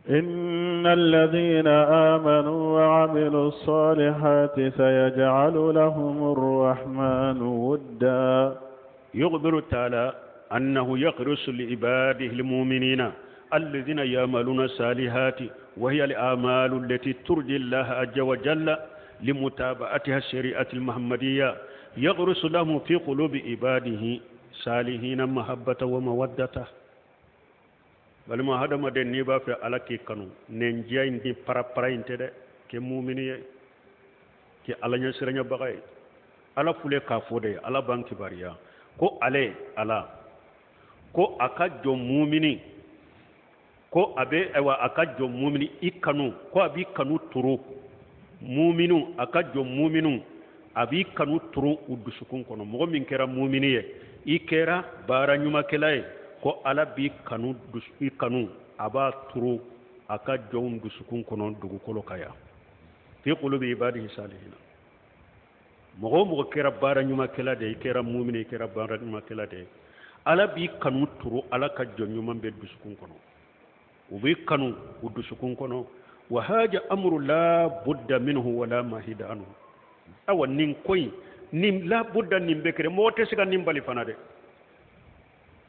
إن الذين آمنوا وعملوا الصالحات سيجعل لهم الرحمن ودا. يخبر تعالى أنه يغرس لعباده المؤمنين الذين يعملون الصالحات، وهي الأعمال التي ترضي الله عز وجل لمتابعتها الشريعة المحمدية، يغرس لهم في قلوب عباده صالحين محبة ومودة. Balima hadamaden, n'i b'a fɛ Ala k'i kanu, nɛndiya in ni parapara in tɛ dɛ. Kɛ mumini ye, kɛ Ala ɲɛsiranɲɛbaga ye. Ala fule k'a fɔ de, Ala b'an kibaruya ko ale Ala ko a ka jɔn mumini, ko a bɛ, ayiwa, a ka jɔn mumini i kanu, ko a b'i kanu turu muminu, a ka jɔn muminu, a b'i kanu turu u dusukun kɔnɔ. Mɔgɔ min kɛra mumini ye, i kɛra baara ɲumankɛla ye, ko Ala b'i kanu, i kanu, a b'a turu a ka jɔnw dusukun kɔnɔ dugukolo kan yan. Fi qulubi ibadihi salihina. Mɔgɔ o mɔgɔ kɛra baara ɲumankɛla de ye, i kɛra mumini, i kɛra baara ɲumankɛla de ye, Ala b'i kanu turu Ala ka jɔn ɲuman bɛɛ dusukun kɔnɔ, u b'i kanu u dusukun kɔnɔ. Wa haja amru la budda minhu wala mahida anhu. Awa, nin ko in nin, la budda, nin bɛ kɛ, mɔgɔ tɛ se ka nin bali fana dɛ.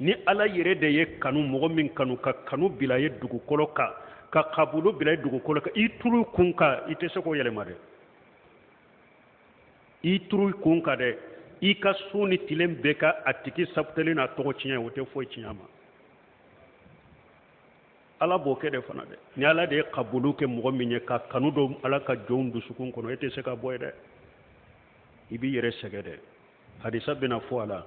Ni Ala yɛrɛ de ye kanu, mɔgɔ min kanu, ka kanu bila ye dugukolo kan, ka kabulu bila ye dugukolo kan, i turu kun kan, i tɛ se k'o yɛlɛma dɛ. I turu kun kan dɛ, i ka su ni tilen bɛɛ ka a tigi sabuteli n'a tɔgɔ tiɲɛ, o tɛ foyi tiɲɛ a ma. Ala b'o kɛ de fana dɛ. Ni Ala de ye kabulu kɛ mɔgɔ min ye, ka kanu don Ala ka jɔnw dusukun kɔnɔ, e tɛ se ka bɔ ye dɛ, i b'i yɛrɛ sɛgɛ dɛ. Hadisa bɛna fɔ a la.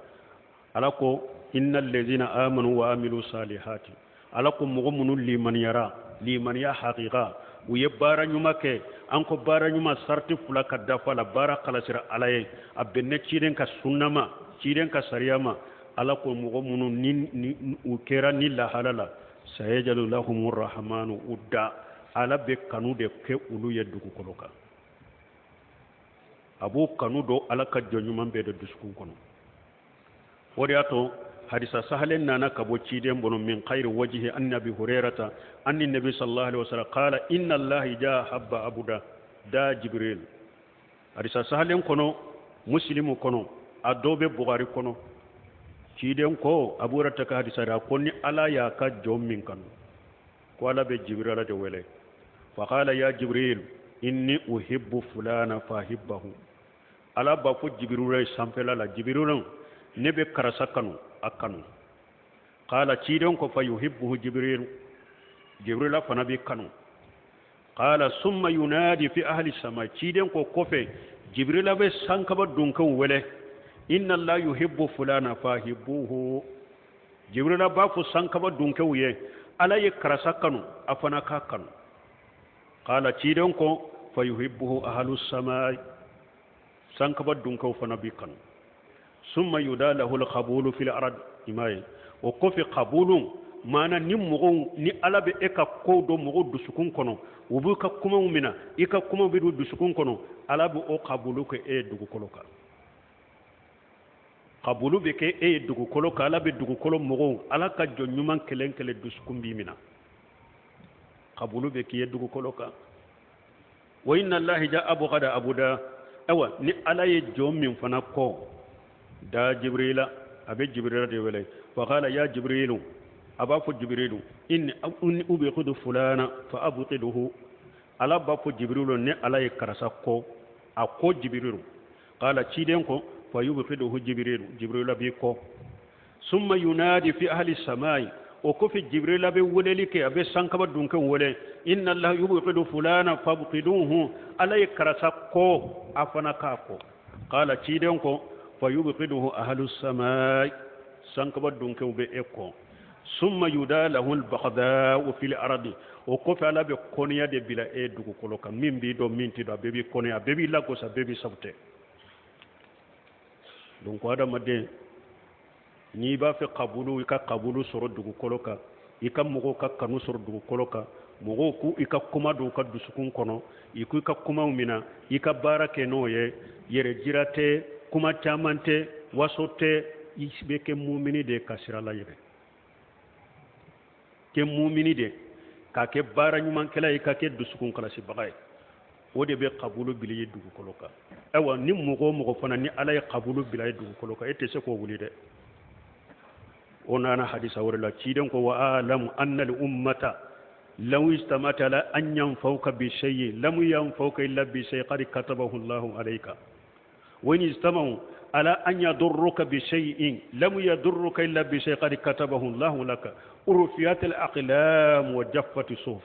Ala ko: inna allazina amanu wa amilu salihati. Ala ko mɔgɔ minnu limaniyara, limaniya hakika, u ye baara ɲuman kɛ. An ko baara ɲuman sarati fila ka dafa la: baara kalasira Ala ye, a bɛnnɛ ciden ka sunna ma, ciden ka sariya ma. Ala ko mɔgɔ minnu ni u kɛra ni lahala la, sayajalu lahum rahmanu udda, Ala bɛ kanu de kɛ olu ye dugukolo kan. A b'o kanu don Ala ka jɔn ɲuman bɛɛ de dusukun kɔnɔ. O de y'a to hadisa sahalen nana ka bɔ ciden bolo min khayri wajhi an Abi Hurairata anni nabi sallallahu alaihi wasallam qala inna Allaha idha habba abuda da Jibril. Hadisa sahalen kɔnɔ, Muslimu kɔnɔ, a dɔw bɛ Bukhari kɔnɔ. Ciden ko, Abu Hurairata ka hadisa la, ko ni Ala y'a ka jɔn min kanu, ko Ala bɛ Jibril de wele. Faqala ya Jibril inni uhibbu fulana fahibbahu. Ala b'a fɔ Jibril ye sanfɛla la: Jibril, ne bɛ karisa kanu, a kanu. Qala, ciden ko, fa yuhibbuhu Jibril, Jibrila fana b'i kanu. Qala summa yunadi fi ahli sama. Ciden ko kɔfɛ, Jibrila bɛ sankaba dunkew wele: inna Allah yuhibbu fulana fahibbuhu. Jibrila b'a fɔ sankaba dunkew ye: Ala ye karisa kanu, a fana k'a kanu. Qala, ciden ko, fa yuhibbuhu ahlu samai, sankaba dunkew fana b'i kanu. Summa yuda lahu alqabulu fil ard. I m'a ye, o kɔfɛ qabulu maana ni mɔgɔw ni Ala bɛ e ka kow dɔn mɔgɔw dusukun kɔnɔ, u b'u ka kumaw minɛ, i ka kumaw bɛ don dusukun kɔnɔ, Ala bɛ o qabulu kɛ e ye dugukolo kan. Qabulu bɛ kɛ e ye dugukolo kan. Ala bɛ dugukolo mɔgɔw, Ala ka jɔn ɲuman kelen kelen dusukun b'i minɛ, qabulu bɛ k'i ye dugukolo kan. Wa inna Allahi ja abghada abuda. Awa, ni Ala ye jɔn min fana kɔ, da Jibrila, a bɛ Jibrila de wele. Fa qala ya Jibrilu, a b'a fɔ Jibrilu: inni ubghidu fulana fa abghiduhu. Ala b'a fɔ Jibrilu: ne Ala ye karisa kɔ, a ko Jibrilu. Qala, ciden ko, fa yubghiduhu Jibrilu, Jibrila b'i kɔ. Summa yunadi fi ahli samai. O kɔfɛ Jibrila bɛ weleli kɛ, a bɛ sankaba dunkew wele: inna Allah yubghidu fulana fabghiduhu. Ala ye karisa kɔ, a fana k'a kɔ. Qala, ciden ko, fa yubghiduhu ahlu samai, sankaba dunkew bɛ e kɔ. Summa yuda lahu albaghda'u fil ardi. O kɔfɛ Ala bɛ kɔniya de bila e dugukolo kan. Min b'i dɔn, min t'i dɔn, a bɛɛ b'i kɔniya, a bɛɛ b'i lagosi, a bɛɛ b'i sabutɛ. Donc adamaden, n'i b'a fɛ kabulu, i ka kabulu sɔrɔ dugukolo kan, i ka mɔgɔw ka kanu sɔrɔ dugukolo kan, mɔgɔw k'u i ka kuma don u ka dusukun kɔnɔ, i k'u ka kumaw minɛ, i ka baara kɛ n'o ye, yɛrɛ jira tɛ, kuma caman tɛ, waso tɛ, i bɛ kɛ mumini de ye ka sira la yɛrɛ kɛ mumini de. K'a kɛ baara ɲumankɛla ye, ka kɛ dusukun kalasibaga ye, o de bɛ kabulu bila i ye dugukolo kan. Ayiwa, ni mɔgɔ o mɔgɔ fana ni Ala ye kabulu bila i ye dugukolo kan, e tɛ se k'o wuli dɛ. O nana hadisa wɛrɛ la, ciden ko: wa alamu anna al ummata law ijtama'at ala an yanfa'uka bi shay'in lam yanfa'uka illa bi shay'in qad katabahu Allahu alayka, wa in ijtama'u ala an yadurruka bi shay'in lam yadurruka illa bi shay'in qad katabahu Allahu laka, urfiyat al aqlam wa jaffat suhuf.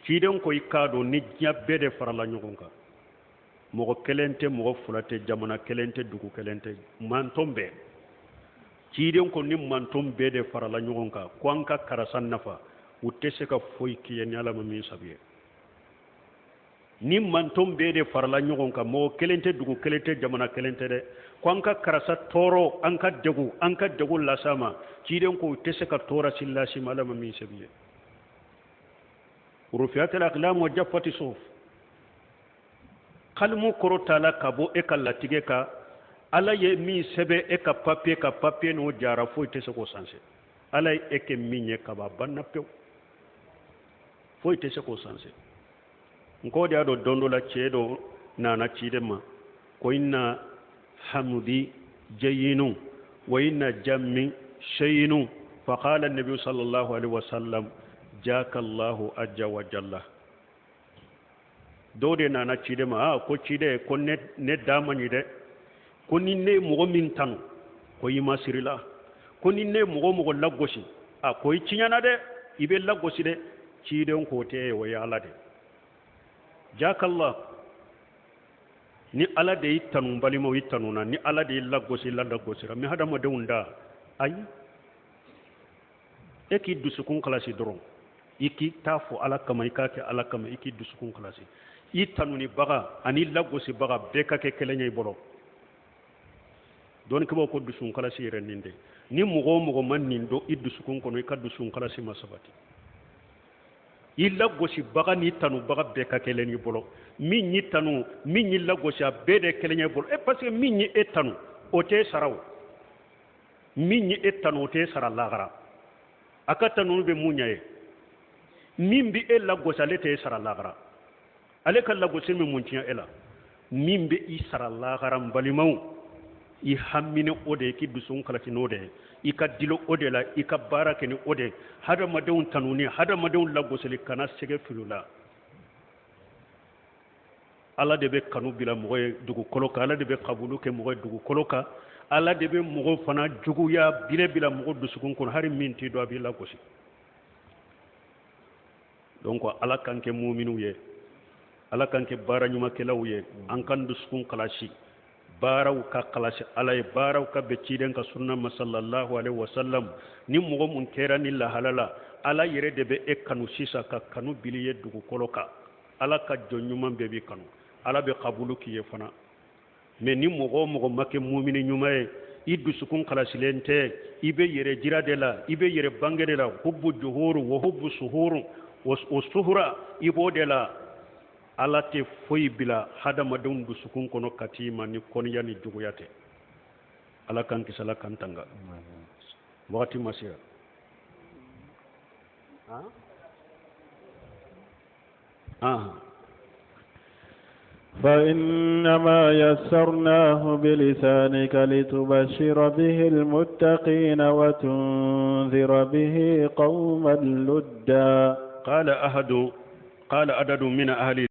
Ciden ko i k'a dɔn, ni diɲɛ bɛɛ de farala ɲɔgɔn kan, mɔgɔ kelen tɛ, mɔgɔ fila tɛ, jamana kelen tɛ, dugu kelen tɛ, mantɔn bɛɛ, ciden ko ni mantɔn bɛɛ de farala ɲɔgɔn kan ko an ka karisa nafa, u tɛ se ka foyi k'i ye ni Ala ma min sabu ye. Ni mantɔn bɛɛ de farala ɲɔgɔn kan, mɔgɔ kelen tɛ, dugu kelen tɛ, jamana kelen tɛ dɛ, ko an ka karisa tɔɔrɔ, an ka degun, an ka degun las'a ma, ciden ko u tɛ se ka tɔɔrɔ si las'i ma Ala ma min sabu ye. Rufiyatil aqlam wa jaffati suhuf. Kalimu kɔrɔtala ka bɔ e ka latigɛ kan. Ala ye min sɛbɛn e ka papiye ka papiye n'o jara, foyi tɛ se k'o sanse. Ala ye e kɛ min ye kaban, banna pewu, foyi tɛ se k'o sanse. N ko de y'a dɔn, don dɔ la, cɛ dɔ nana ciden ma ko: inna hamdi jayinu wa inna jammi shayinu. Faqala nabi sallallahu alaihi wasallam: jaka Allahu ajja wa jalla. Dɔw de nana ciden ma a ko: ciden ko ne da man ɲi dɛ, ko ni ne ye mɔgɔ min tanu, ko i ma siri la, ko ni ne ye mɔgɔ mɔgɔ lagosi, a ko i tiɲɛna dɛ, i bɛ lagosi dɛ. Ciden k'o tɛ ye, o ye Ala de jakala. Ni Ala de y'i tanu, balimaw, i tanuna. Ni Ala de y'i lagosi, i lagosira. Mais hadamadenw da, ayi, e k'i dusukun kalasi dɔrɔn, i k'i ta fɔ Ala kama, i k'a kɛ Ala kama, i k'i dusukun kalasi. I tanunibaga ani lagosibaga bɛɛ ka kɛ kelen ye i bolo. Dɔnnikɛbaw ko dusukun kalasi yɛrɛ nin de, ni mɔgɔ o mɔgɔ ma nin dɔn i dusukun kɔnɔ, i ka dusukun kalasi ma sabati. I lagosibaga ni tanubaga bɛɛ ka kelen i bolo. Min y'i tanu, min y'i lagosi, a bɛɛ de kelen ye bolo. E parce que min ye e tanu, o t'e sara. O min ye e tanu, o t'e sara lahara. A ka tanuni bɛ mun ɲɛ ye? Min bɛ e lagosi, ale t'e sara lahara. Ale ka lagosi bɛ mun tiɲɛ e la? Min bɛ i sara lahara, n balimaw, i hamini o de ye, k'i dusukun kalasi n'o de ye, i ka dilo o de la, i ka baara kɛ ni o de ye. Hadamadenw tanuni, hadamadenw lagosili, kana sɛgɛ fili la. Ala de bɛ kanu bila mɔgɔ ye dugukolo kan, Ala de bɛ kabulu kɛ mɔgɔ ye dugukolo kan, Ala de bɛ mɔgɔ fana juguya bile bila mɔgɔ dusukun kɔnɔ, hali min t'i dɔn, a b'i lagosi. Donc Ala k'an kɛ muminiw ye, Ala k'an kɛ baara ɲumankɛlaw ye, an k'an dusukun kalasi, baaraw ka kalasi Ala ye, baaraw ka bɛn ciden ka sunna ma sallallahu alaihi wasallam. Ni mɔgɔ mun kɛra ni lahala la, Ala yɛrɛ de bɛ e kanu sisan, ka kanu bili ye dugukolo kan. Ala ka jɔn ɲuman bɛɛ b'i kanu, Ala bɛ kabulu k'i ye fana. Mais ni mɔgɔ o mɔgɔ ma kɛ mumini ɲuman ye, i dusukun kalasilen tɛ, i bɛ yɛrɛ jira de la, i bɛ yɛrɛ bange de la, hubbu juhuru wa hubbu suhuru o suhura, i b'o de la, Ala tɛ foyi bila hadamadenw dusukun kɔnɔ ka t'i ma ni kɔniya ni juguya tɛ. Ala k'an kisi, Ala k'an tanga. Wagati ma se. Ah. فإنما يسرناه بلسانك لتبشر به المتقين وتنذر به قوما لدا. قال أحد قال عدد من أهل